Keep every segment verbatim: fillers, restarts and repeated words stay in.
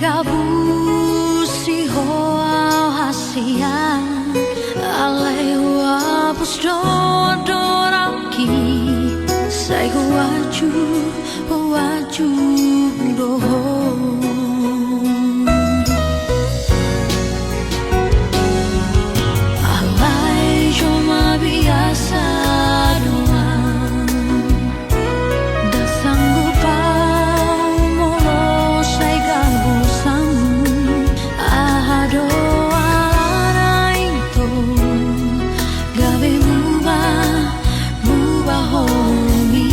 Gabusi ho au hasian, alai huapus do dorangki, sai huanju, huanju do ho. Alai jo mabiasa do au, ndang sanggup au molo sai gabusanmu. Aha do alana ito, gabe mubah, mubah ho mi.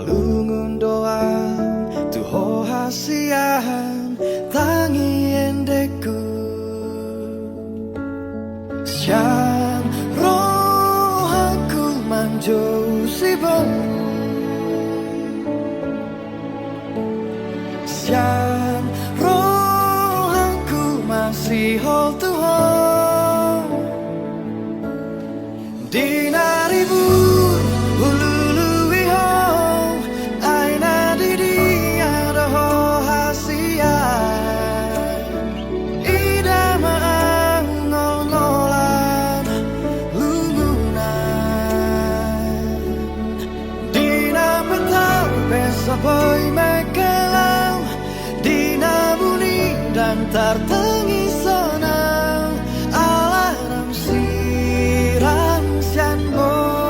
Lungun do au tu ho hasian, tangi endengku. Sian rohangku manjou siboru, sian rohangku masihol tu ho. Di na ribur hulului ho, ai na di dia do ho hasian. Ida ma au ngolngolan lungunan. Di na petau pe so boi mengkel au, di na buni ndang tartangi sonang, ala naung sirang sian boru.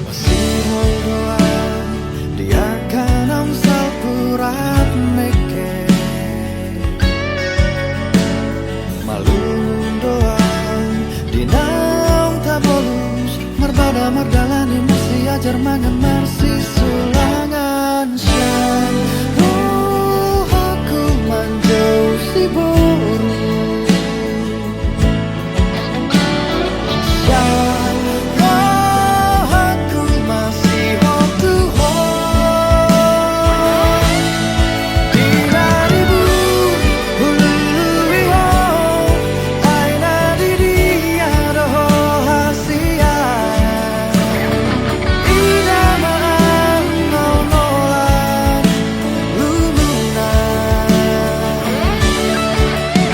Masihol do au di angka naung salpu rap mengkel. Malungun do au di naung tabolus, marbada mardalani, marsiajar mangan marsisulangan. Sian rohangku manjou siboru, sian rohangku masihol tu ho. Di na ribur hulului ho, ai na di dia do ho hasian. Ida ma au ngolngolan lungunan.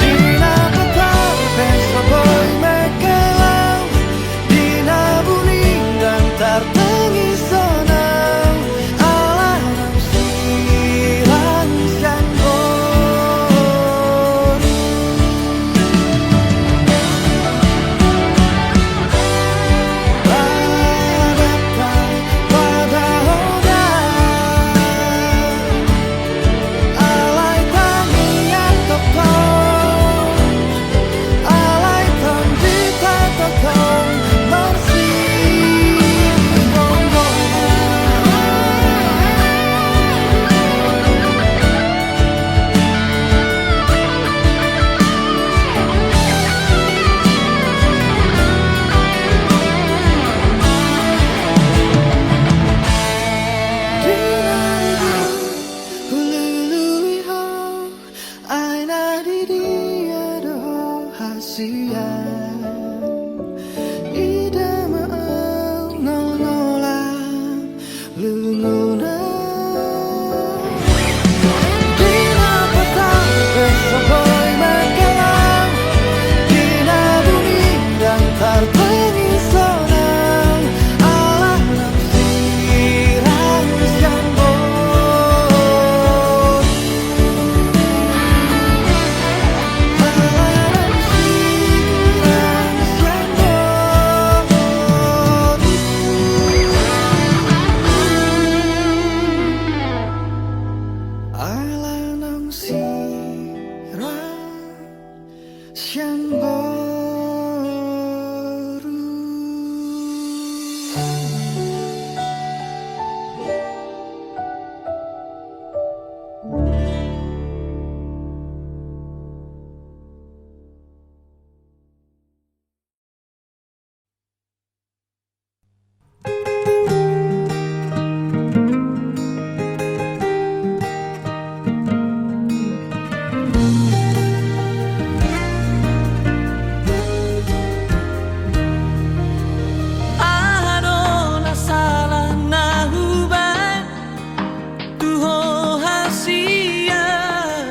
Di na petau pe so boi mengkel au, di na buni ndang tartangi sonang, ala naung sirang sian boru. Pada, pada ho da. Alai tangiang tongtong, alai tondita tongtong, marsigomgoman. Di na ribur hulului ho, ai na di dia do ho hasian. Ida ma au ngolngolan lungunan. Di na petau pe so boi mengkel au, di na buni ndang tartangi sonang, ala naung sirang sian boru. Ala naung sirang sian boru. Aha do na sala na hubaen tu ho hasian?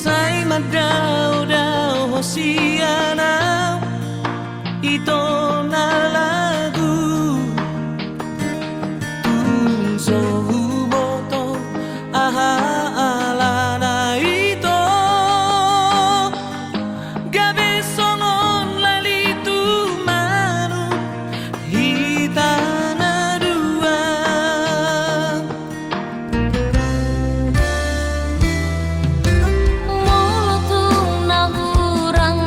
Sai mandaodao ho sian au, ito na lagu. Tung so huboto aha alana, ito. Gabe songon lali tu manuk hita na dua. Molo tung na hurang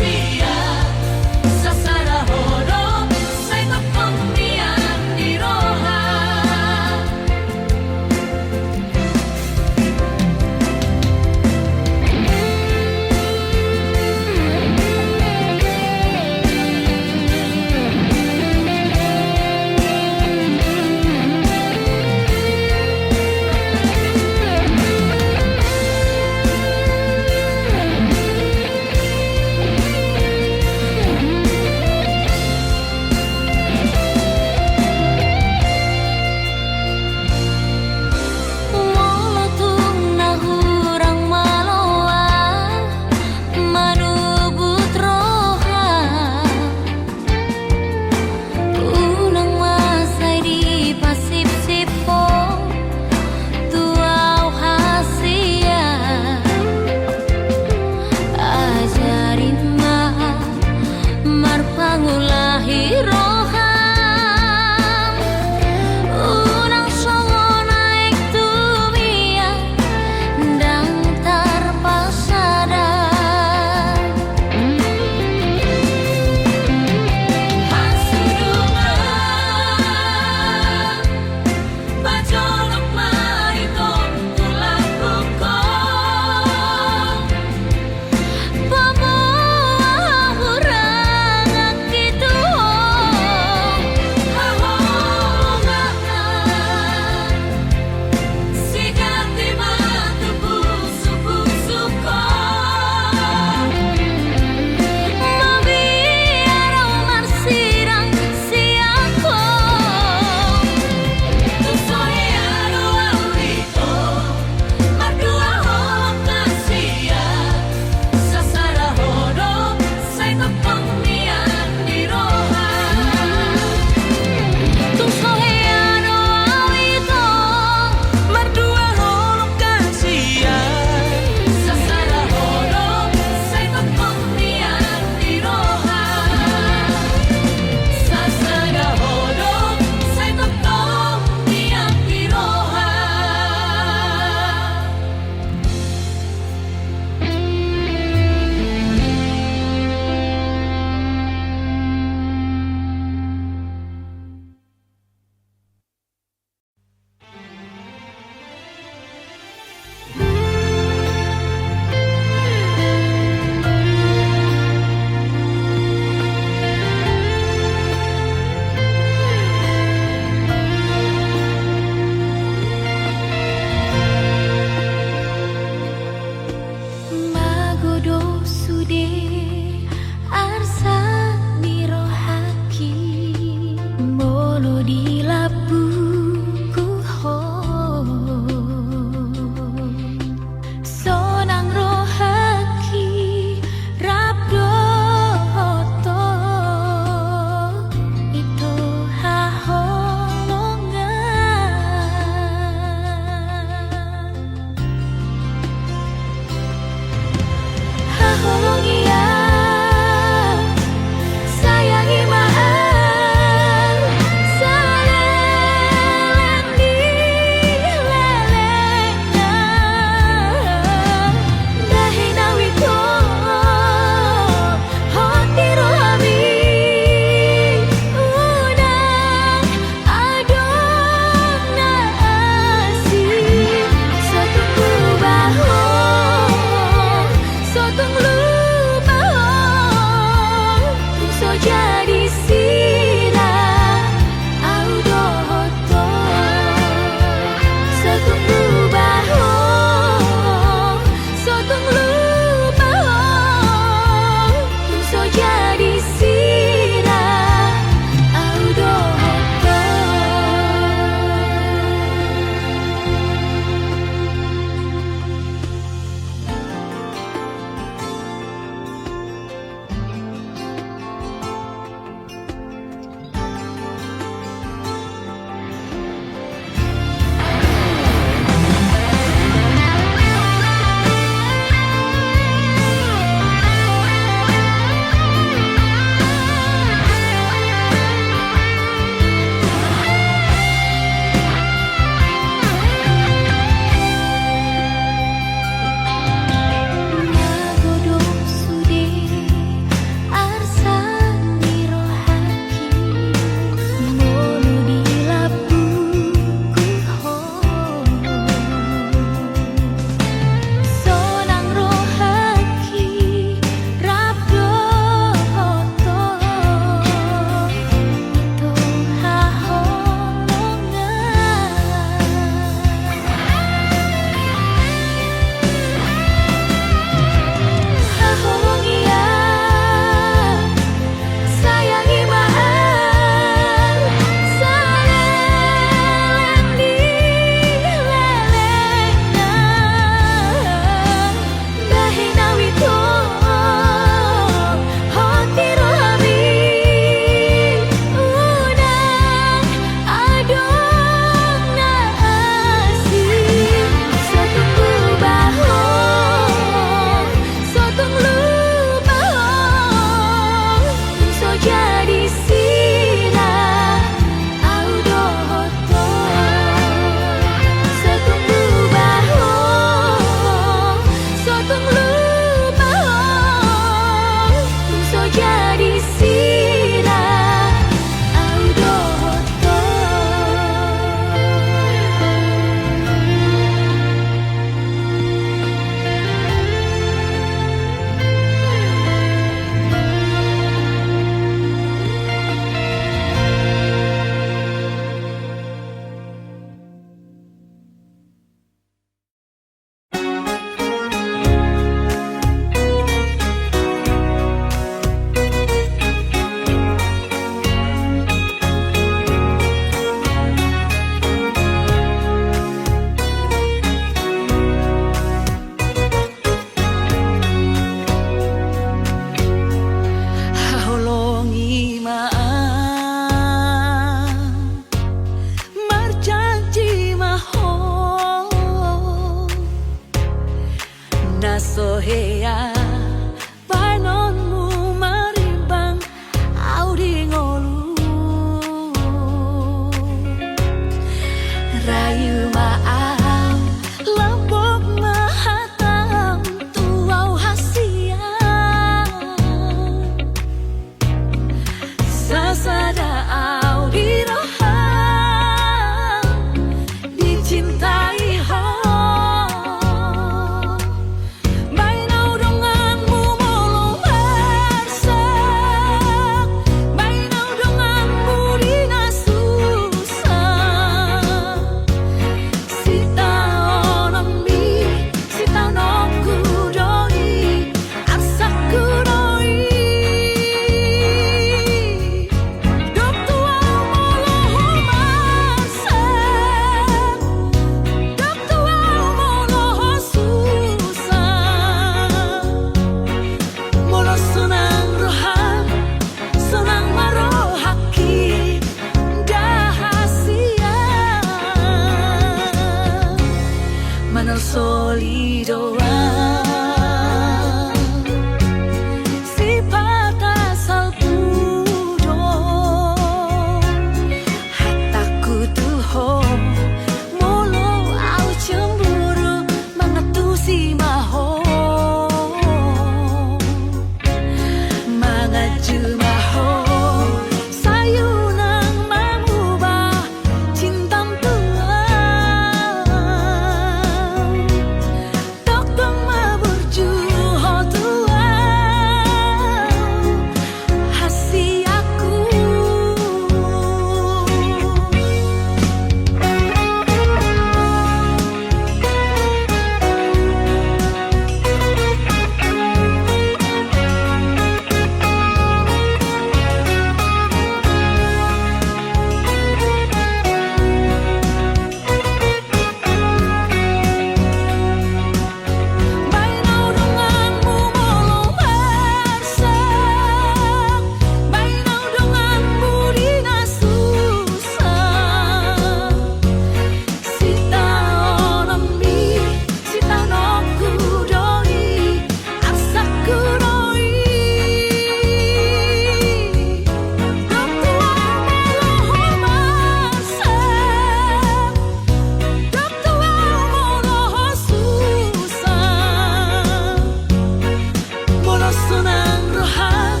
Sonang roham,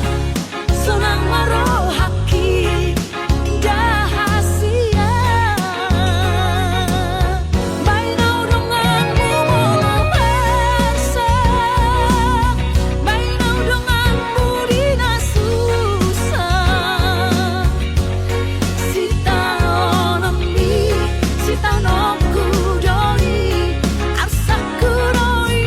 sonang ma rohangki, ndang hasian. Baen au donganmu molo marsak, baen au donganmu di na susah. Sitaononmi, sitaononku do i, arsakku do i.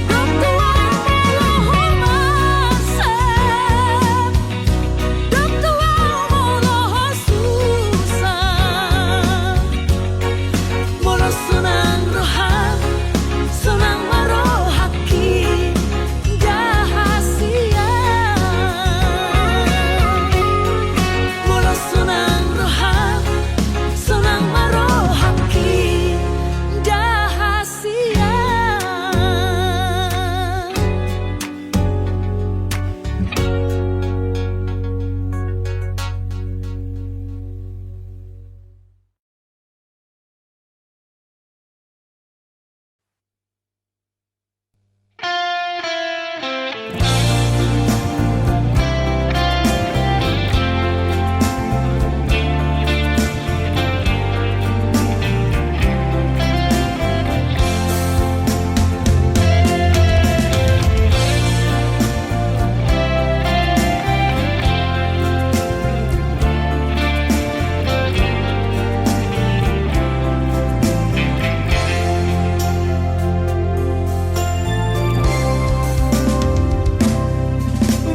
Dok tu au molo ho marsak, dok tu au molo ho susah. Molo sonang roham, sonang ma rohangki, ndang hasian. Molo sonang roham, sonang ma rohangki, ndang hasian.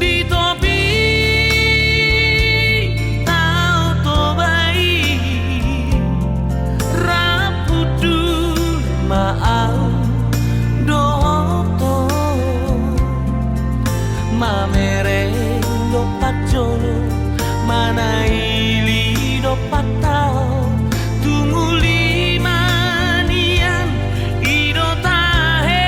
Di topi Tao Toba i, rap hundul ma au dohot ho. Mamereng dompak jolo, manaili dompak tao, tung uli ma nian i do tahe.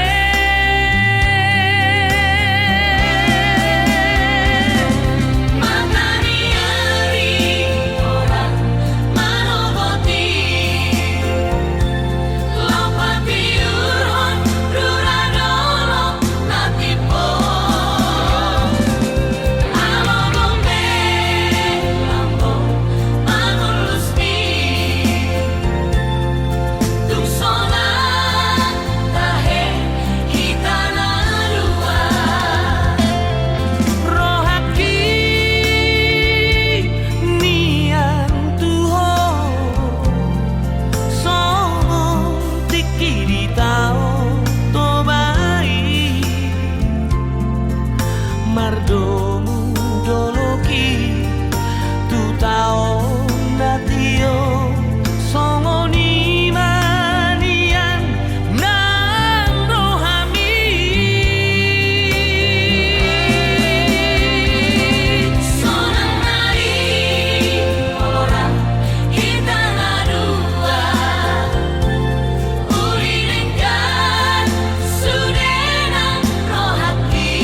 Mata ni ari holan manoboti, laho patiurhon rura dolok na timbo. Alo gombe lambok mangulus ni, tung sonang tahe hita na dua. Rohangki nian tu ho, songon tingki di Tao Toba i. Mardomu dolok i tu taon na tio, songon i ma nian nang rohami. Sonang ma di holan hita na dua, uli denggan sude nang rohangki.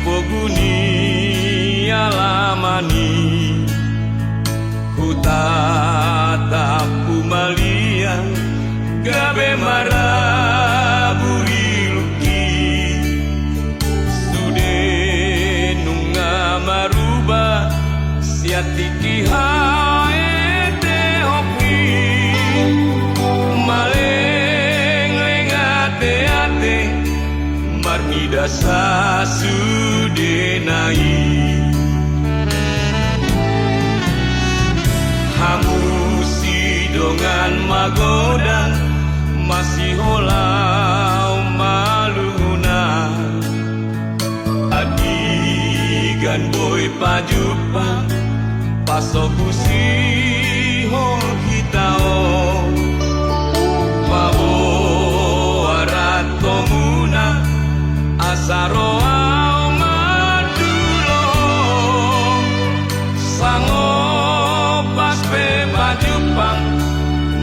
Pogu ni alaman i, hutatap humaliang gabe marabur iluk i. Sude nunga maruba sian tingki haetehon i. Malengleng ateate marnida sasudena i. Hamu sidongan magodang, masihola malungunan. Andigan boi pajumpang, pasogusihon hita on. Paboa rantomuna asa ro au mandulohon. Sangompas pe pajumpang,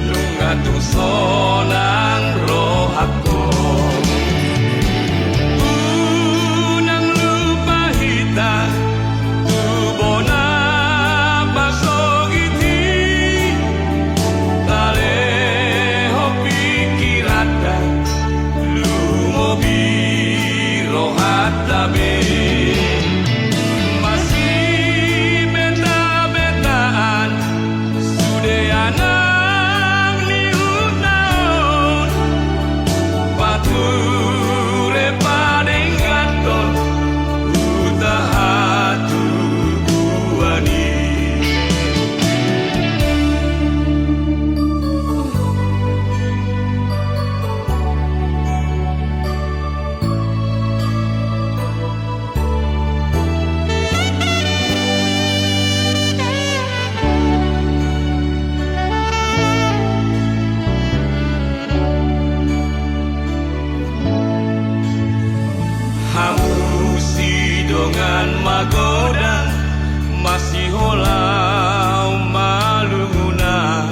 nunga tung sonang rohangku. Unang lupa hita tu bona pasogit i. Talehon pikiranta, lumobi rohanta be. Masibetabetaan sude anak ni huta on. Pature padengganhon huta hatubuan i. Hamu sidongan magodang, masihola malungunan.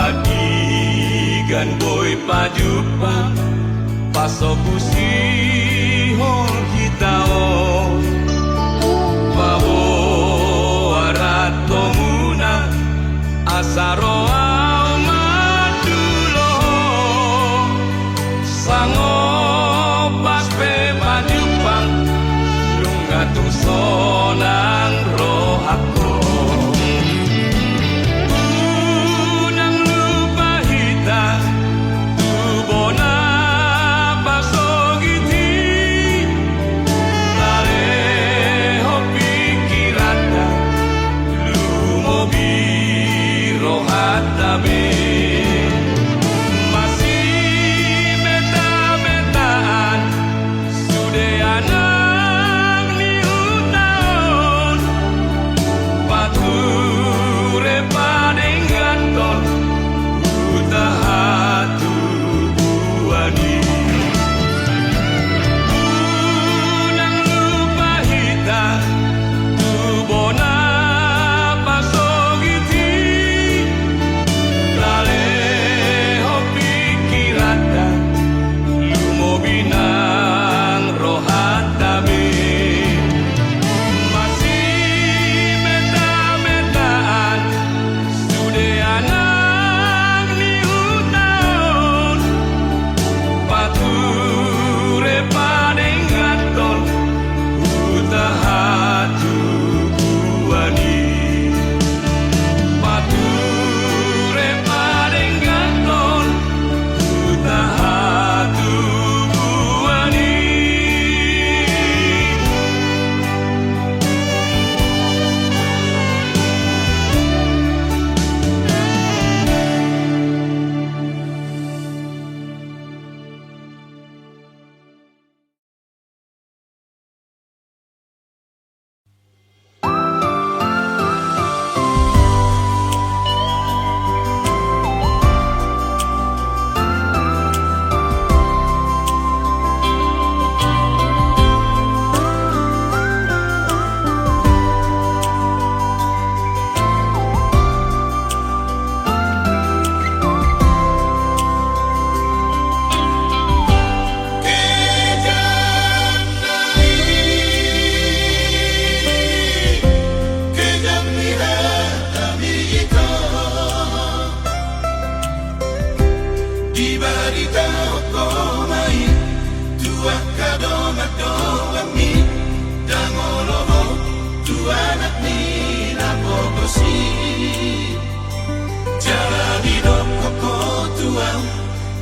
Andigan boi pajumpang, pasogusihon hita on. Paboa rantomuna asa ro au mandulohon. Sangompas pe pajumpang, nunga tung sonang rohangku. Unang lupa hita tu bona pasogit i. Talehon pikiranta, lumobi rohanta be. Masibetabetaan sude anak ni huta on. Pature padengganhon huta hatubuan i. Unang lupa hita tu bona pasogit i.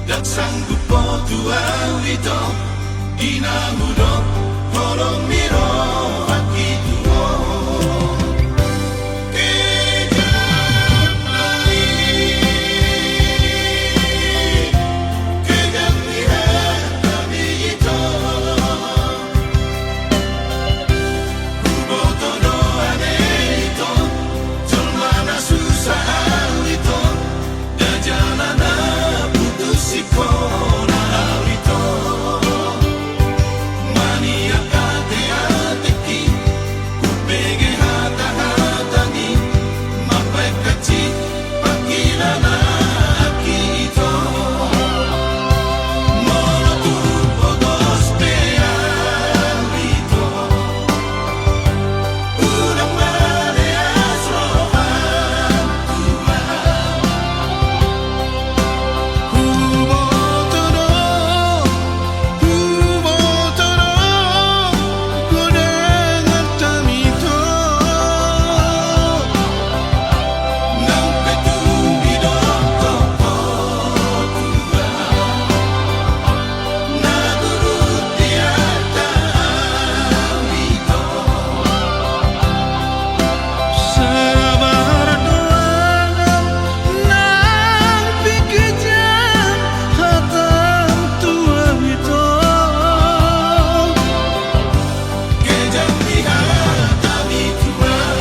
Ndang sanggup ho tu ahu ito, di na hudok holong ni rohangki tu ho. Kejam ma i, kejam ni hatami ito. Huboto do ale ito, jolma na susa ahu ito, nda jala na putus sikola ahu ito. Maniak ateatengki, hubege hatahatami, mambahen hansit pangkilalaanki ito. Molo tung pogos pe ahu ito, unang maleas roham tu ahu. Huboto do, huboto do, godang hatami ito. Nang pe tung didok ho tu ahu, na turut di hata ahu ito. Sabar do ahu, nang pe kejam hatam tu ahu ito. Kejam ni hatami tu ahu.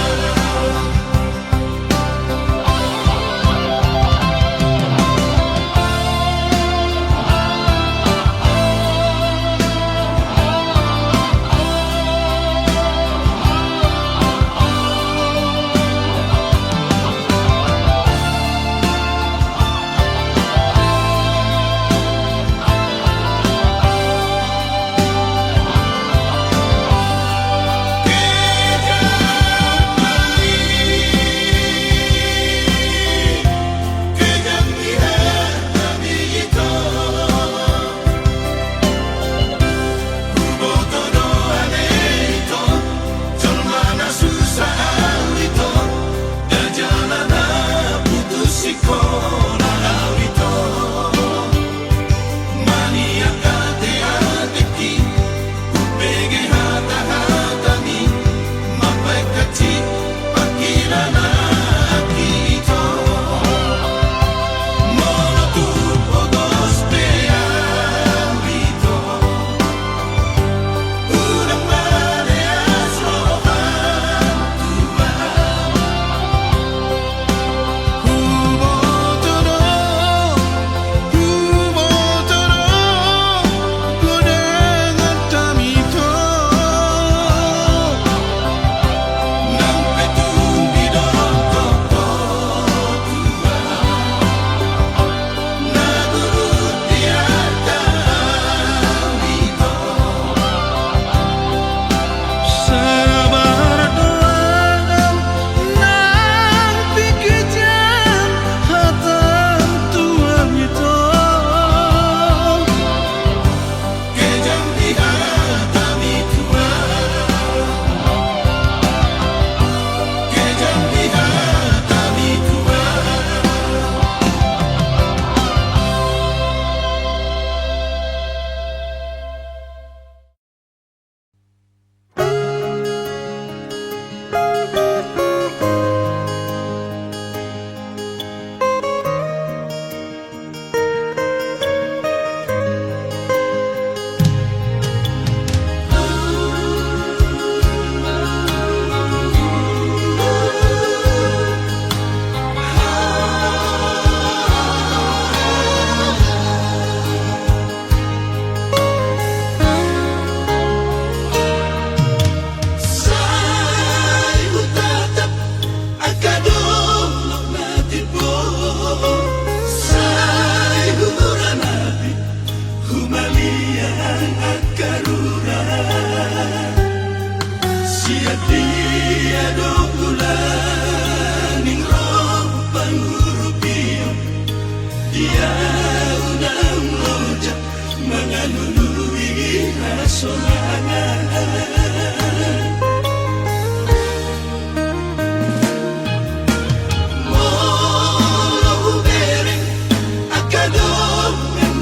Sai hutatap angka dolok na timbo, sai huuranapi humaliang angka rura. Sian dia do hulangi ro pangurupion, dia unang loja mangalului hasonangan. Molo hubereng angka dongan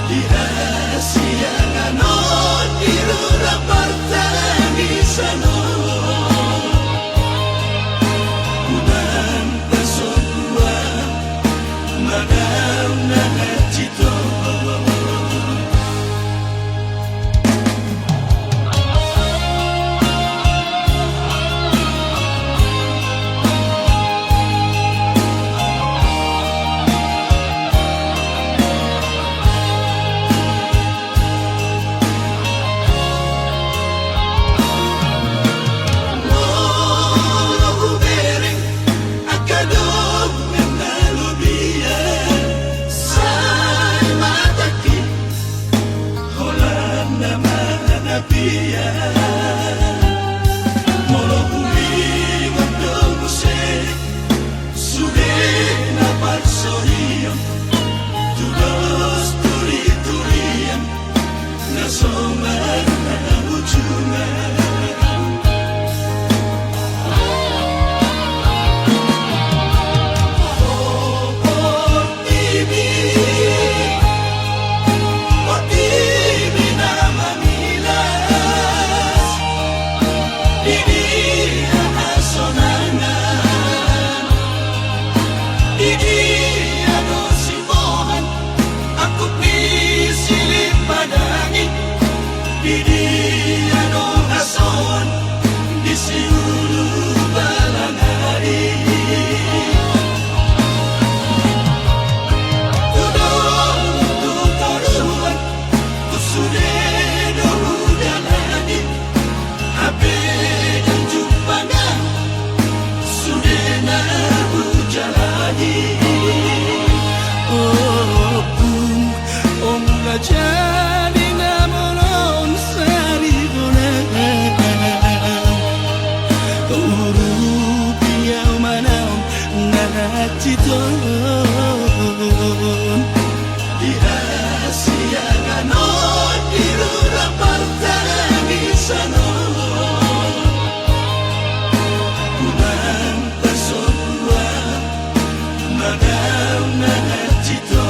Di hasiangan on, di rura partangisan on, unang pasombuan ma daong na hansit on. Molo hubereng angka dongan na lobian, sai matangki holan na manganapian. Molo huingot do muse sude na parsorion, tudos turiturian na so marujungan. O portibi, portibi na mamilas, di dia hasonangan, di dia do siboan, angkup ni silipadangit, di dia do hasoan di siulu balangari. Tu dolok tu toruan, tu sude do hujalani, hape ndang jumpang sude na hujalani. Ompung, o mula jadi na molo on sari bona, urupi au ma naung na hansit on. Di hasiangan on, di rura partangisan on, unang pasombuan ma daong na hansit on.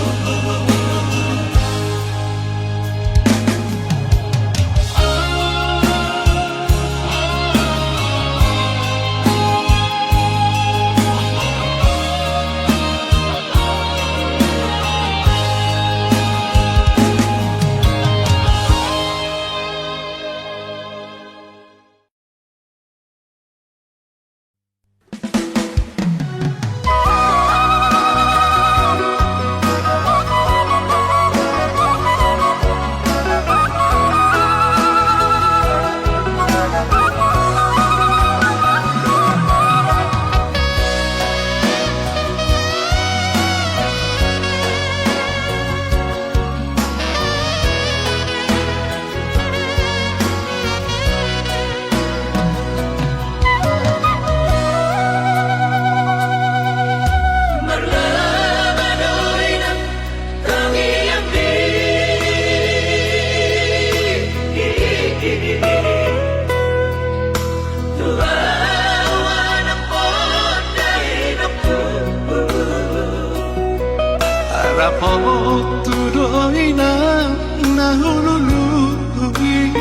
Rap ho tu do inang na hulului,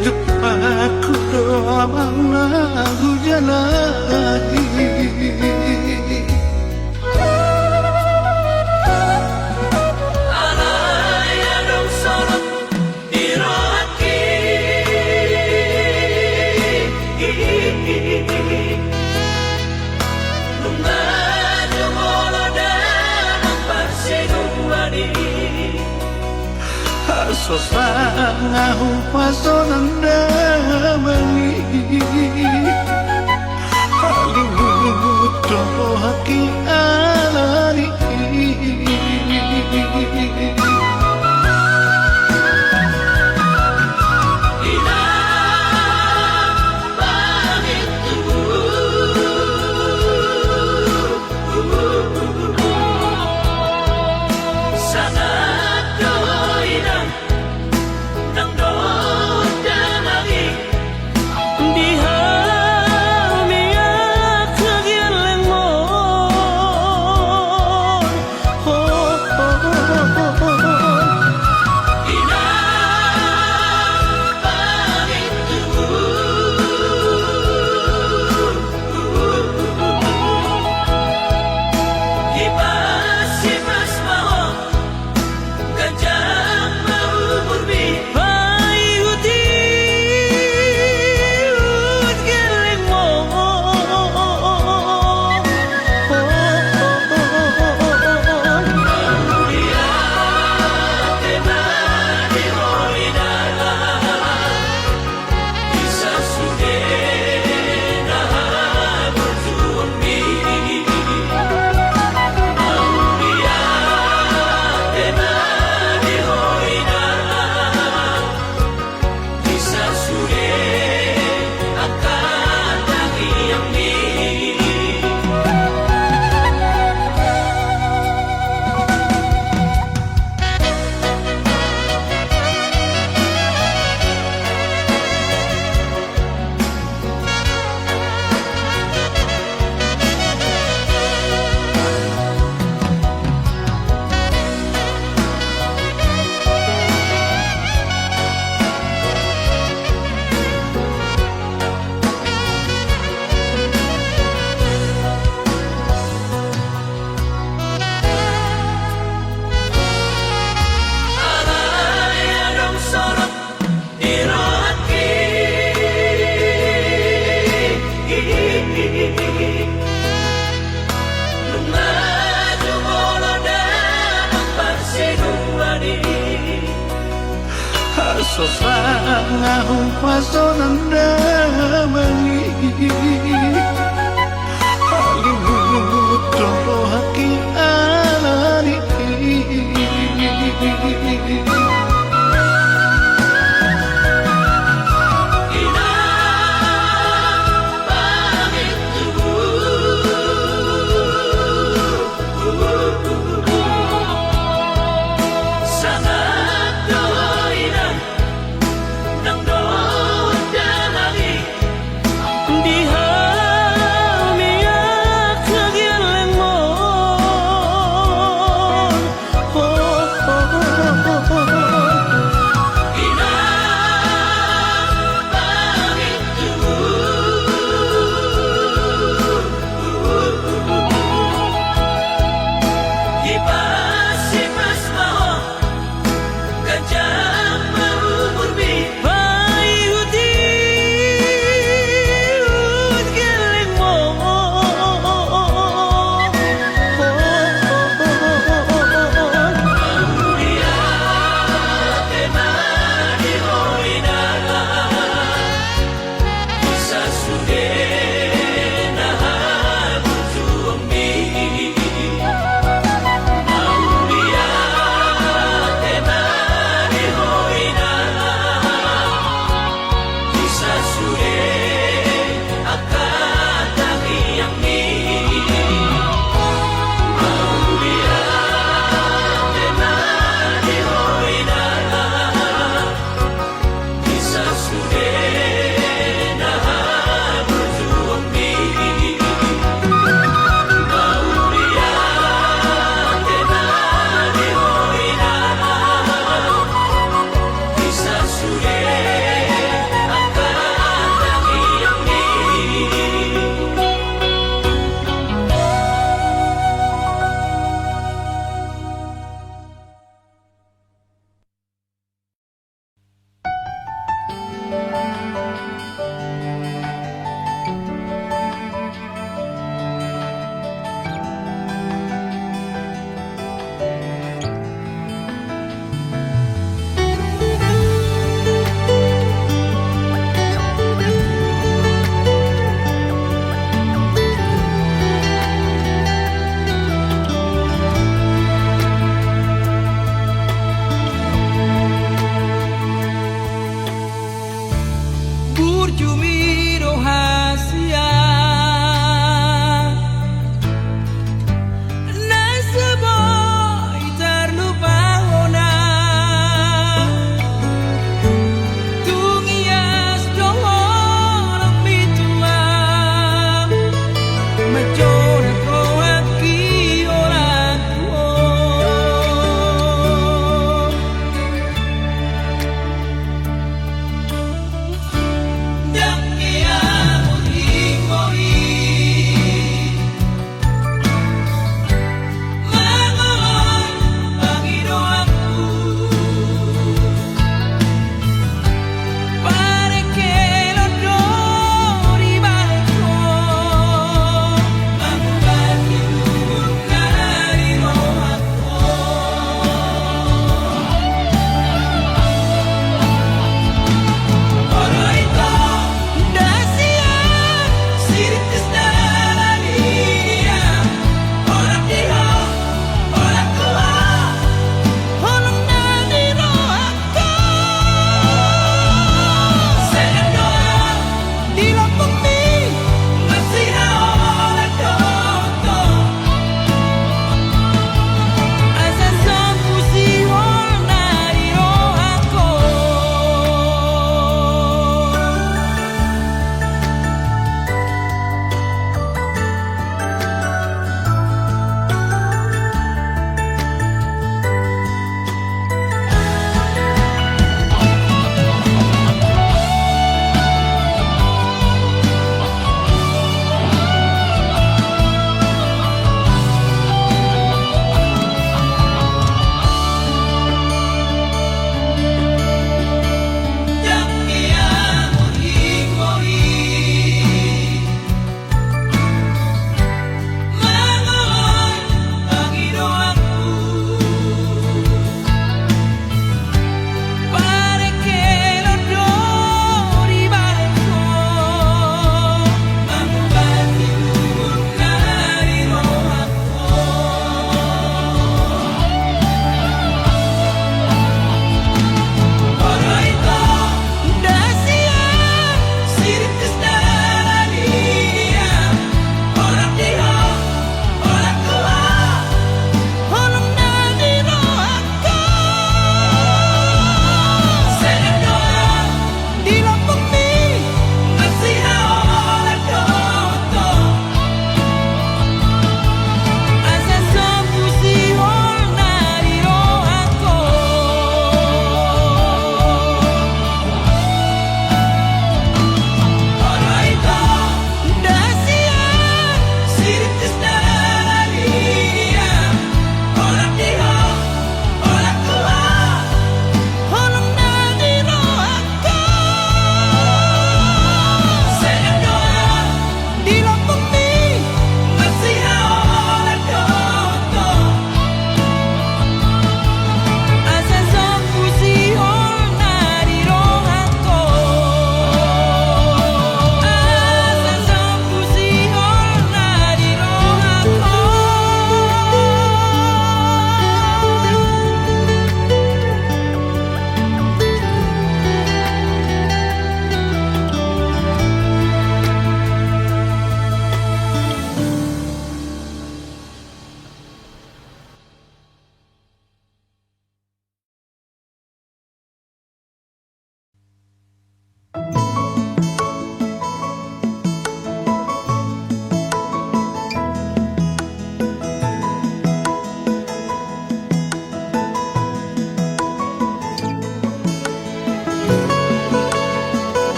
jumpangku do amang na hujalahi. Alai adong solot di rohangki. Nunga jumolo damang parsinuan i. Asa sanga hupasonan damang i. Haluhut do rohangki alani. Di So sanga hupasonan damang i, halimut do rohangki alani i.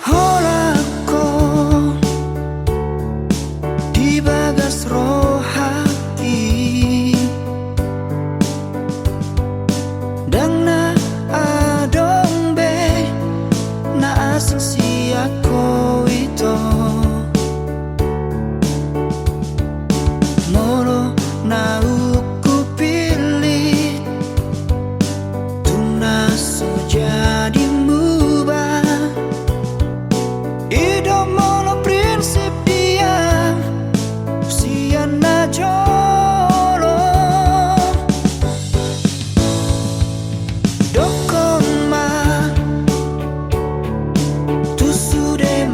Holan ho di bagas roha i, ndang na adong be na asing sian ho ito. Molo naung hupillit, tung na so jadi muba. I do molo prinsip dia sian na jolo. Dokkon ma tu sude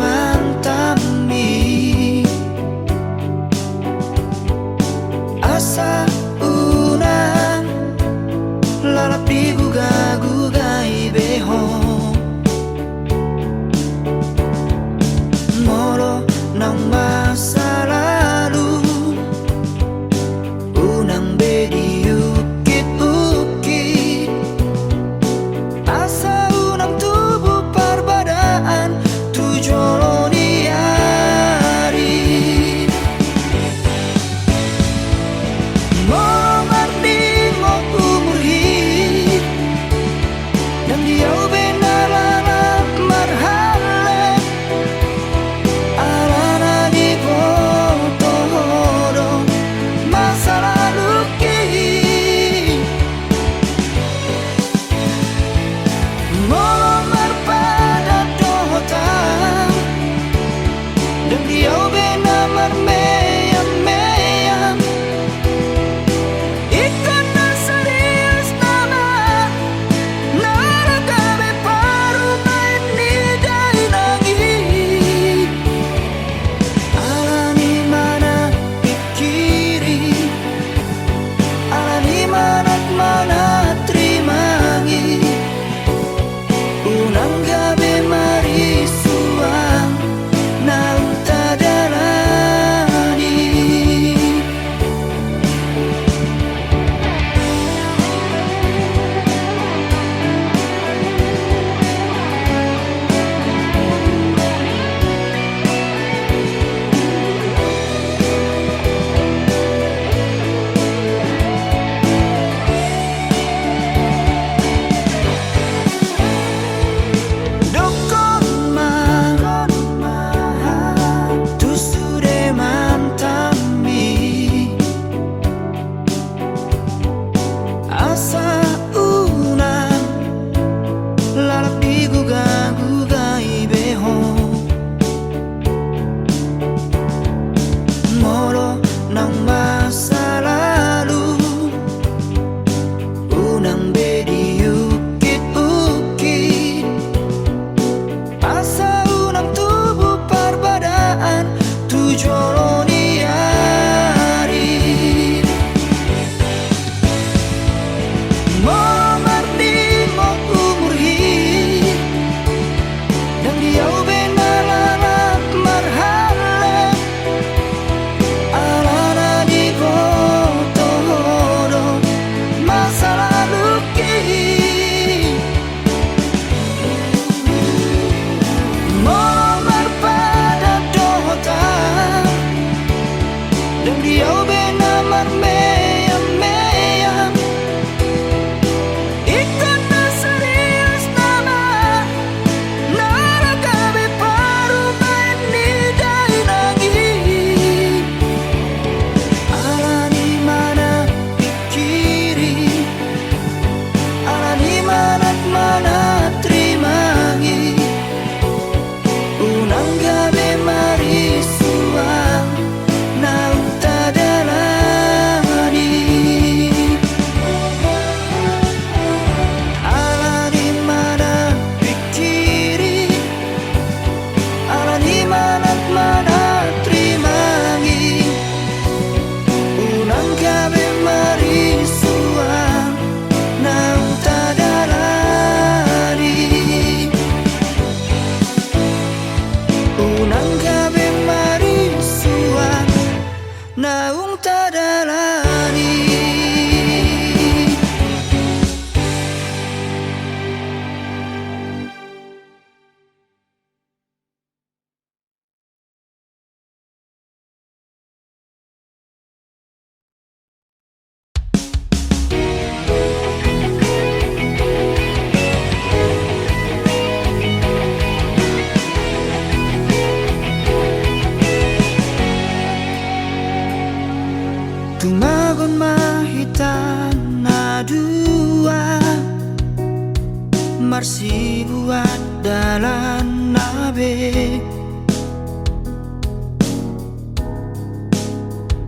be.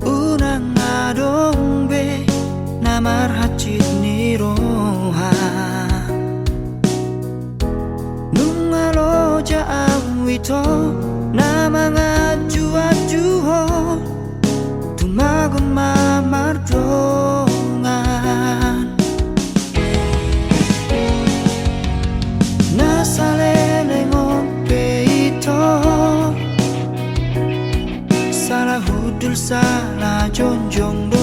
Unang adong be na marhansit ni roha. Nunga loja au ito na manganju-anju ho tumagon ma mardongan. Na saleleng on pe ito, sala hundul sala jongjong do